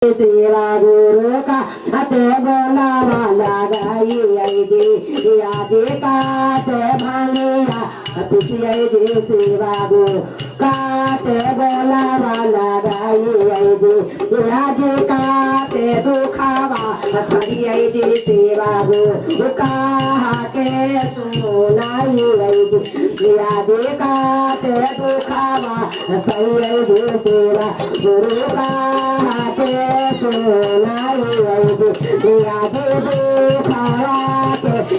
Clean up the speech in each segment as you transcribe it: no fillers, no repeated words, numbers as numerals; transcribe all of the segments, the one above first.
सेवा गुरु का ते बोलावा लगाई आई जी आजे का ते भांगिया पिसियाई जी सेवा गुरु का ते बोलावा लगाई आई जी आजे का ते दुखावा सरियाई जी सेवा गुरु का के सुनाई आई जी आजे का ते दुखावा सरियाई जी सेवा गुरु का के सुनाई आई जी आजे दुखावा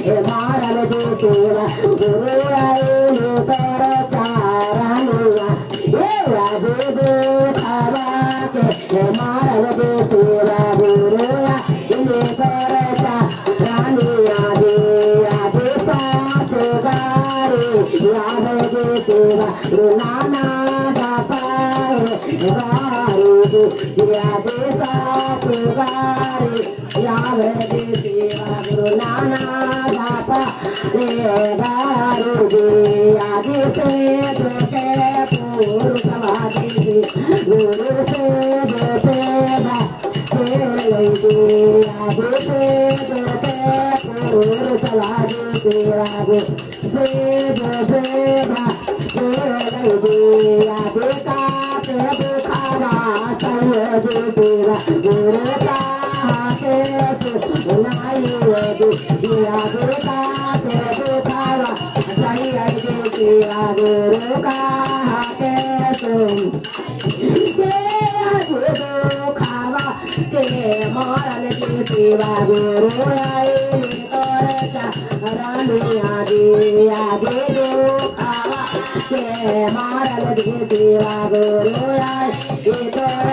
के मारल जी सेवा गुरु आई तर चारानिया ए आजे दुखावा के मारल जी सेवा गुरु आई तर चारानिया दे आजे सात गारे याद जे सेवा नाना दापाए गारे आजे सात गारे याद जे सेवा गुरु नाना दापा रे गारे जे आजे से के पुरुष वादी गुरु से से आजे से के पुरुष वादी सेवा से आजे का दुखावा सैयद सेवा गुरु का के सुनाई आजे का दुखावा सैयद सेवा गुरु का के सुन दुखावा के मरल के सेवा गुरु आए तर रानिया दे आगे दुखावा के मरल के सेवा गुरु आए तर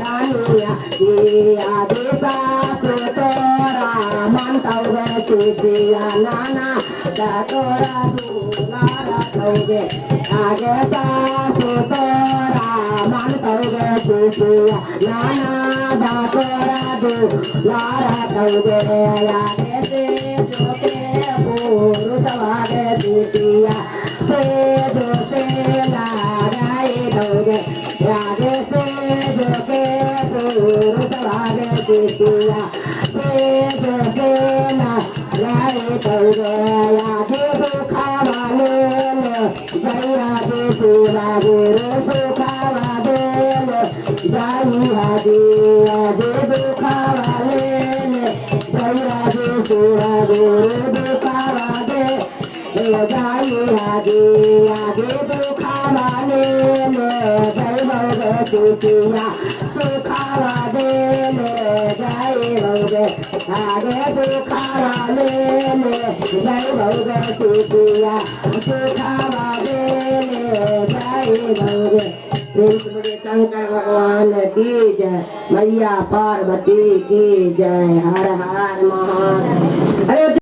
रानिया दे आगे सासु तोरा मंतव सिद्धिया नाना तोरा दुलारा थौगे आगे सासु तोरा मंतव सिद्धिया नाना तोरा दुलारा थौगे आगे से जो के पुरुष वागे सिद्धिया से जो से लगाए थौगे आगे से जो के पुरुष वागे सिद्धिया से जो से लगाए थौगे आगे दुखावा ले जया दे सेवा गुरु सुखावा दे जाई आगे आगे दुखावा ले जया दे सेवा गुरु दुखावा दे जाई आगे आगे दुखावा ले जय भोग सुखिया सुखावा दे जय भोग आगे दुखावा ले जय भोग सुखिया सुखावा दे जय भोग। प्रेम से बोलिए शंकर भगवान की जय, मैया पार्वती की जय, हर हर महादेव। अरे।